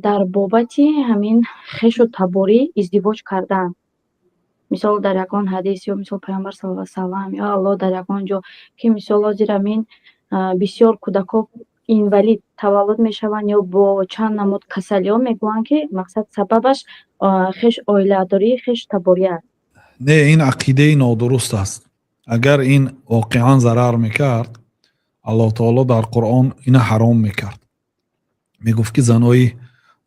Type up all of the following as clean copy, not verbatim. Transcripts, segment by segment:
Дар бобати ҳамин хешу таборӣ издивоҷ кардан, мисол, дар ягон ҳадис ё, мисол, Паёмбар саллаллоҳу алайҳи васаллам ё Аллоҳ дар ягон ҷо, ки, мисол, ҳозир ҳамин бисёр кӯдакҳо инвалид таваллуд мешаванд ё бо чанд намуд касалиҳо, мегӯянд, ки мақсад сабабаш хеш оиладории хешу таборӣ аст. Не, ин ақидаи нодуруст аст. Агар ин воқеан зарар мекард, Аллоҳ таоло дар Қуръон ина ҳаром мекард, мегуфт, ки занои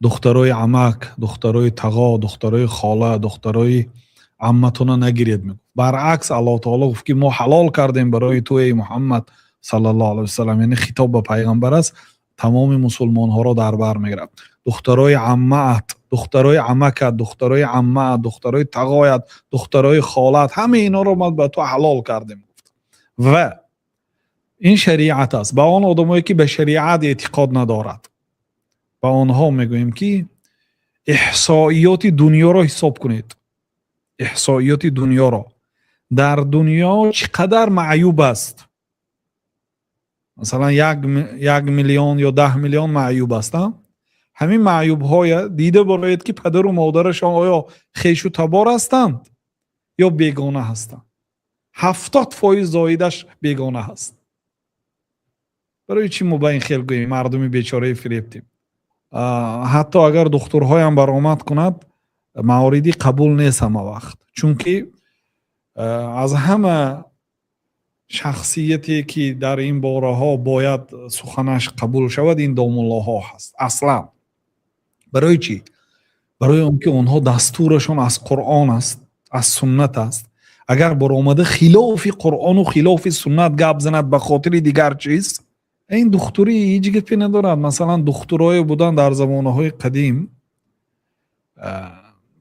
духтарои амак, духтарои тағо, духтарои хола, духтарои амматона нагиред, мегуфт. Баръакс, Аллоҳ таоло гуфт, ки мо ҳалол кардем барои ту, эй Муҳаммад саллаллоҳу алайҳи васаллам. Яъне хитоб ба пайғамбар аст, тамоми мусулмонҳоро дар бар мегирад. Духтарои аммаат, духтарои амакат, духтарои аммаат, духтарои тағоят, духтарои холаат, ҳамаи инҳоро мо ба ту ҳалол кардем, гуфт. Ва ин шариат аст. Ба он одамое, ки ба шариат эътиқод надорад, ба онҳо мегӯем, ки эҳсоиёти дунёро ҳисоб кунед, эҳсоиёти дунёро. Дар дунё чӣ қадар маъюб аст? Масалан, 1 миллион ё 10 миллион маъюб аст. Ҳамин маъюбҳоя дида бароед, ки падару модарашон оё хешу табор ҳастанд ё бегона ҳастанд. 70% зоидаш бегона ҳаст. Барои чӣ мо ба ин хел гӯем, мардуми бечораи фиребтем? Ҳатто агар духтурҳоям баромад кунад, мавриди қабул нест ҳама вақт, чунки аз ҳама шахсияте, ки дар ин бораҳо бояд суханаш қабул шавад, ин домуллоҳо ҳаст аслан. Барои чӣ? Барои он ки онҳо дастурашон аз Қуръон аст, аз суннат аст. Агар баромада хилофи Қуръону хилофи суннат гап занад ба хотири дигар чиз, ин духтурӣ ҳеҷ гапе надорад. Масалан, духтурое буданд дар замонаҳои қадим,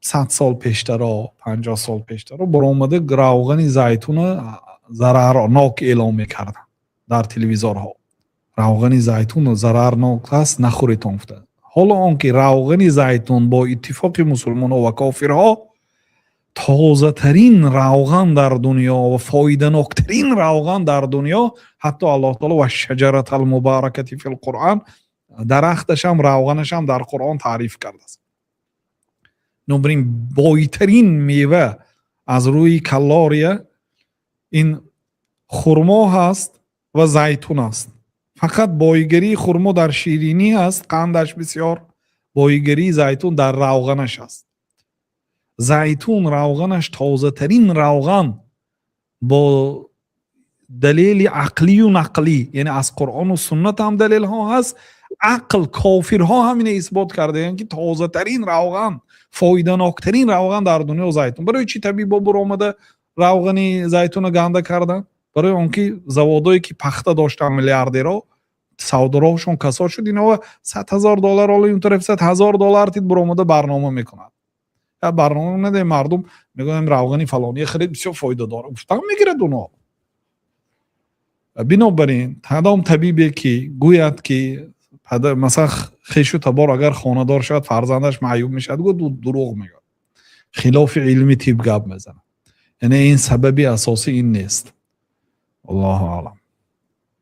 100 сол пештаро, 50 сол пештаро, баромада равғани зайтуна зарарнок эълон мекарданд дар телевизорҳо. Равғани зайтун зарарнок аст, нахӯретон, гуфта. Ҳоло он ки равғани зайтун бо иттифоқи мусулмонҳо ва кофирҳо тозатарин равған дар дунё ва фоиданоктарин равған дар дунё. Ҳатто Аллоҳ таоло والشجرة المباركة في القرآن, дарахташам, равғанашам дар Қуръон таъриф кардааст. Бинобар ин бойтарин мева аз рӯи калория ин хурмо ҳаст ва зайтун аст. Фақат боигарии хурмо дар ширинӣ аст, қандаш бисёр, боигарии зайтун дар равғанаш аст. Зайтун равғанаш тозатарин равған бо далели ақлию нақлӣ, яъне аз Қуръону суннат ҳам далелҳо ҳаст, ақл, кофирҳо ҳам ина исбот кардаянд, ки тозатарин равған, фоиданоктарин равған дар дунё зайтун. Барои чӣ табибо буромада равғани зайтуна ганда карданд? Барои он ки заводое, ки пахта доштанд, миллиардеро савдороҳошон касод шуд. Инҳо 100 000 доллар, ола ин тараф 100 000 доллар тид, буромада барнома мекунад. Барнома наде, мардум мегӯянд, равғани фалония харид, бисёр фоида дорад, гуфтан мегирад оно. Бинобар ин кадом табибе, ки гӯяд, ки масалан, хешу табор агар хонадор шавад, фарзандаш маъюб мешавад, гӯ, дурӯғ мегӯяд, хилофи илми тиб гап мезанад. Яъне ин сабаби асосӣ ин нест. Аллоҳу аълам.